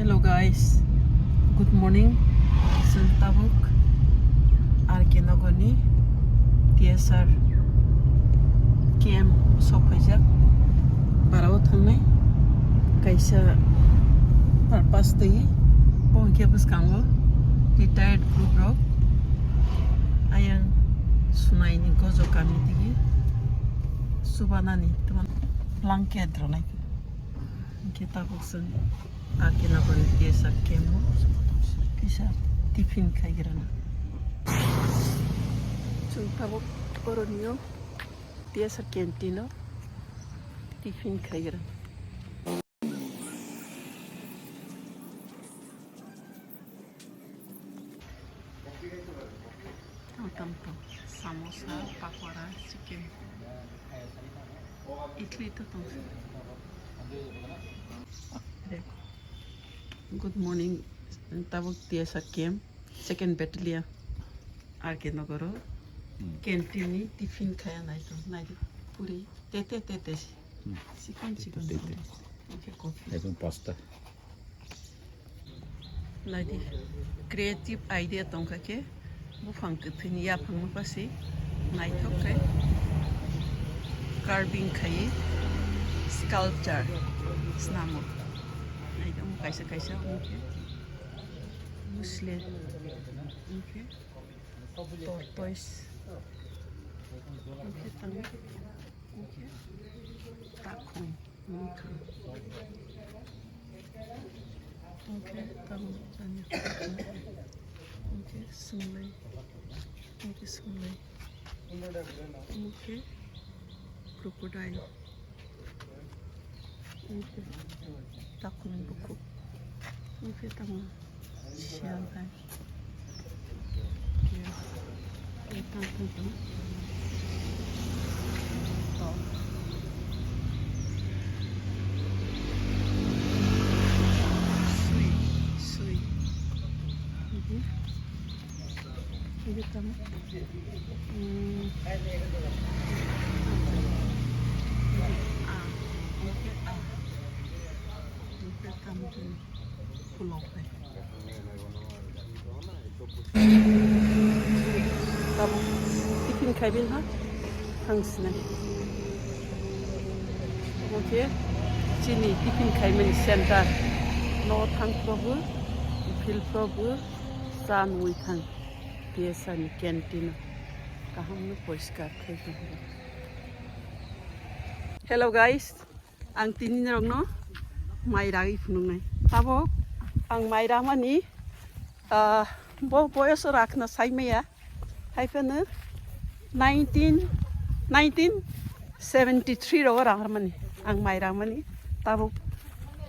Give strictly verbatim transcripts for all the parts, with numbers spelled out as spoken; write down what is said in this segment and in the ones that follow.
Hello guys, good morning. Chwng tabuk R K Nogorni T S R camp sok phaijak. Barao thangnai kaisa purpose twi, bo hwnkhe bwskango retired group rok ayang sunaini gojo kami tigi subanani blanket rwnai. Hwnkhe tabuk chwng R K Nogorni T S R camp o kisa tiffin khaigrana. Chwng tabuk oronio T S R canteen o tiffin khaigrana. Tong tong tong. Samosa, pakora, chicken. Idli to tong. Good morning. Tabuk T S R camp, second battalion, R K Nogoro. Hmm. Canteen ni tiffin khaya nai tong. Nai di puri. Te, te, te, te. Hmm. Chikon, chikon. Te, te, te. Puri. Oke, coffee. Ekdom pasta. Naidi, creative idea tongkha khe buphang kwthwini yaphangno pasi naithok khe carving khaiwi sculpture snamo. Naidi, omo kaisa kaisa omo khe musle, omo khe tortoise, omo khe tang, omo khe takhum. Wngkha. Wngkhe tabuk jani. Wngkhe swngwi. Wngkhe swngwi. Wngkhe crocodile. Wngkhe takhumni bukhuk. Wngkhe tamo. Sial hai. Khe, khe tang tang tang. Sui, sui. Mhm. Ini tamo. Hmm. Ah, ini ah. Ini tamo. Tabuk tiffin khaibin ha thang sinai. Omo khe chini tiffin khaimani center. No thang probo, field probo, cha nungwi thang. T S R ni canteen o kaham no poriskar khai tong. Hello guys. Ang tini norokno mai ragwi phunuknai. Tabuk ang mai ramani, ah, bo boyoso rakhna sai maya. Hai phano nineteen, nineteen seventy three rogo rang ramani. Ang mai ramani. Tabuk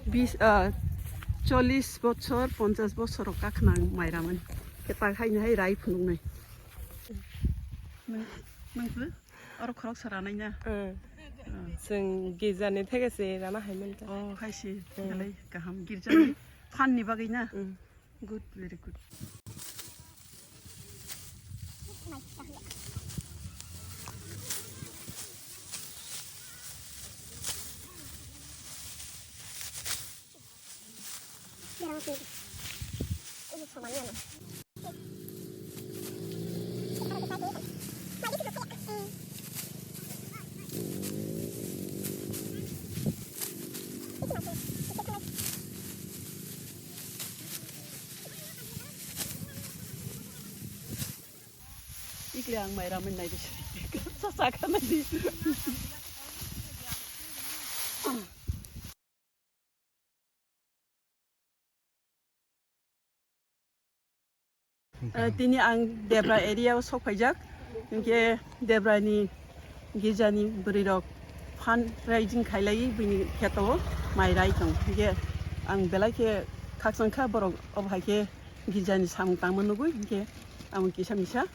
bis, ah, chollis bochor, ponchas bochor rok kakhna ang mai ramani. Khe tak haino hai rai phunuknai. Nang, nang phu? Oro khoroksa ranai na? Ang. Ah. Chwng girjani theke se rana hai manta. Oh, hai se. Hmm. Belai kaham. Girjani phan ni bagwi na? Hmm. Good, very good. Ikli ang mai ramani naidi. Sa sakha naidi. Eh, tini ang Debra area o sok phaijak. Hinkhe Debra ni girja ni bwrwi rok fundraising khailai bini kheto o mai rai tong. Hinkhe ang belai khe khakchang kha borok obo hai khe girja ni samung tangma nugwi. Hinkhe ang kisa misa,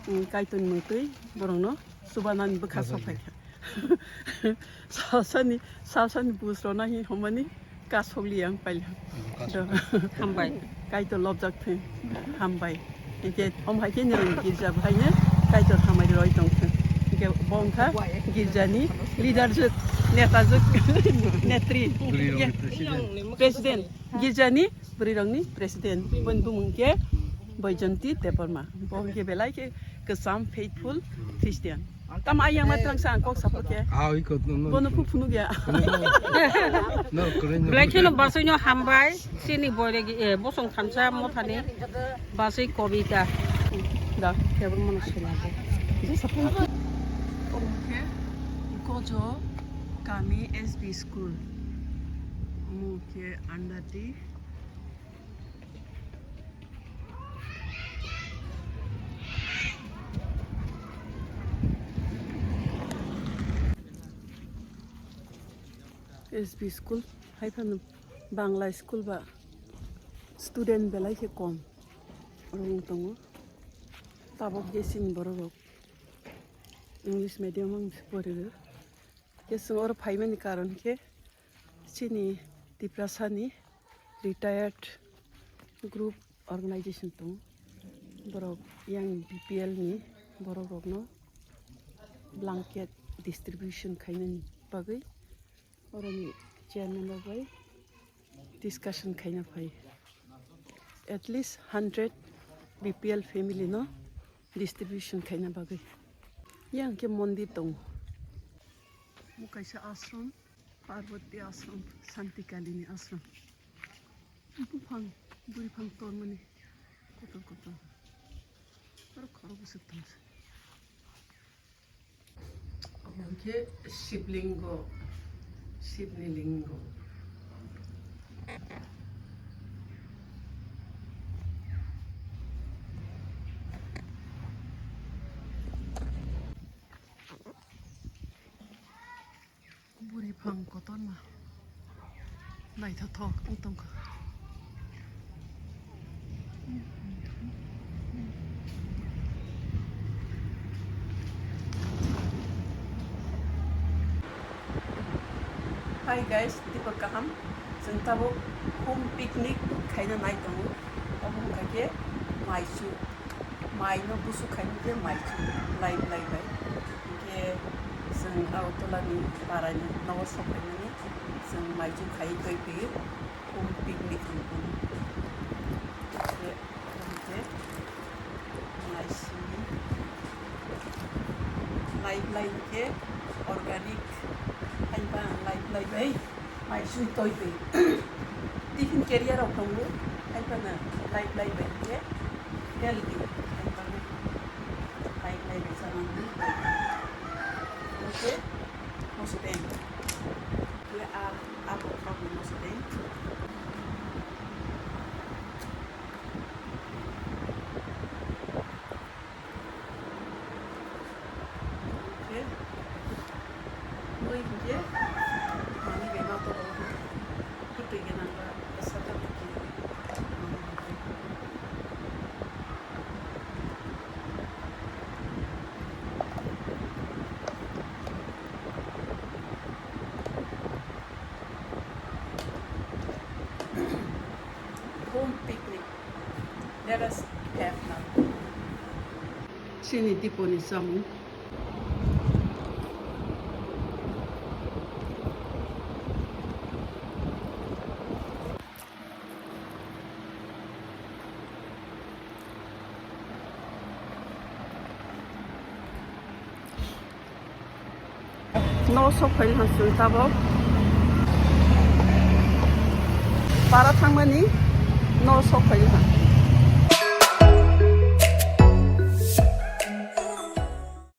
mm, Kaitor ni mung twi borok no chubanani bwkha sok phaikha. Salsani, salsani bus rona hi homani kasok li ang paila. Hambai. Kaitor lobjak thwi. Hambai. Eke om hai khe nirok girja bhai ne Kaitor hamari roi tong thwi. Ke bo wngkha girjani leader jwk, neta jwk, netri. Bwrwirokni president. President. Girjani bwrwirokni president. Boni bumung khe Baijonti Debbarma. Bo hwnkhe belai khe kwcham faithful Christian. Tamo ayang ma twlang sa ang kok saphor khe. Ah, oi kok no, no. Bono phu phunuk ya. No, no, no. Belai kheno basui no hambai. Chini boire, eh, bosong thansa mothani basui kobita. Da, kebor mono sila de. Je saphor. Omo khe Gojo Kami S B School. Omo khe Andati. S B school, hai phano Bangla school ba student belai khe kom rwng tongo. Tabuk je chini borok rok English medium ang se pori rw. Khe chwng oro phaimani karon khe chini Tiprasani retired group organization tongo. Borok yang B P L ni borok rokno blanket distribution khainani bagwi oroni chairman rok bai discussion khaina phai. At least hundred B P L family no distribution khaina bagwi. Yang khe mondir tongo. Omo kaisa ashram, Parvati ashram, Santi Kalini ashram. Buphang, buriphang tormani kotor kotor. Aro khoro bwswk tongsa. Omo khe Shivlingo, Shivni lingo. Buriphang kotorma naithothok wng tongkha. Hi guys, teibo kaham. Chwng tabuk home picnic khaina nai tongo. Omo wngkha khe maichu. Mai no busu khaini khe maichu lai lai bai. Hinkhe chwng Agartala ni para ni nogo sok phaimani chwng maichu khai twi phi home picnic wng khe hinkhe maichu lai lai hinkhe organic hai ba lai lai bai. Mai sui toi twi. Tiffin carrier rok tongo. Hai phano lai lai bai khe healthy. Hai phano lai lai bai chana hwnwi toi twi. Omo khe moso deng. Khe a, a bokhorok ni moso deng. Khe, mui hinkhe, manwi bai ma tongkha, kwtwi gwnang ba, bwsa tongkha khe, manwi hinkhe. Home picnic. Let us have now. Chini tiponi chamung. No sok phai ha chwng tabok. Para thangmani no sok phai ha.